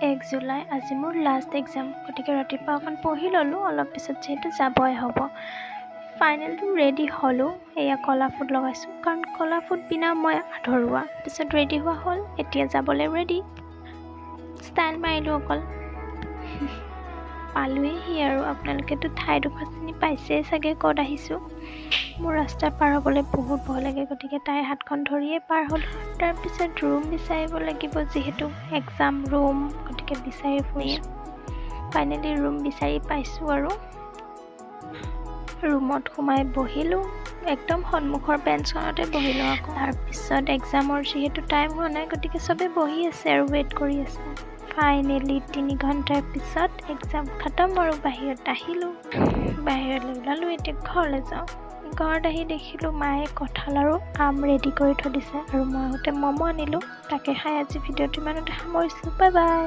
1 July, আজি মোৰ last exam. গতিকে ৰাতিপুৱা অকণ পঢ়ি ল'লোঁ, অলপ পিছত যিহেতু যাবই হ'ব। ফাইনেলি ৰেডি হ'লোঁ। এয়া কলা ফুট লগাইছোঁ, কাৰণ কলা ফুট বিনা মই আধৰুৱা। পিছত ৰেডি হোৱা হ'ল, এতিয়া যাবলৈ ৰেডি। ষ্টাইল মাৰিলোঁ অকল। পালোৱেহি আৰু আপোনালোকেতো ঠাইডোখৰ চিনি পাইছেই চাগে ক'ত আহিছোঁ। মোৰ ৰাস্তা পাৰ হ'বলৈ বহুত ভয় লাগে, গতিকে তাইৰ হাতখন ধৰিয়ে পাৰ হ'লোঁ। তাৰপিছত ৰুম বিচাৰিব লাগিব, যিহেতু এক্সাম ৰুম, গতিকে বিচাৰি ফুৰিছোঁ। ফাইনেলি ৰুম বিচাৰি পাইছোঁ আৰু ৰুমত সোমাই বহিলোঁ। একদম সন্মুখৰ বেঞ্চখনতে বহিলোঁ আকৌ। তাৰপিছত এক্সামৰ যিহেতু টাইম হোৱা নাই, গতিকে চবেই বহি আছে আৰু ৱেইট কৰি আছে। ফাইনেলি 3 ঘণ্টাৰ পিছত এক্সাম খতম আৰু বাহিৰত আহিলোঁ। বাহিৰলৈ ওলালোঁ, এতিয়া ঘৰলৈ যাওঁ। ঘৰত আহি দেখিলোঁ মায়ে কঁঠাল আৰু আম ৰেডি কৰি থৈ দিছে আৰু মই আহোঁতে ম'ম' আনিলোঁ। তাকে খাই আজি ভিডিঅ'টো ইমানতে সামৰিছোঁ। Bye bye.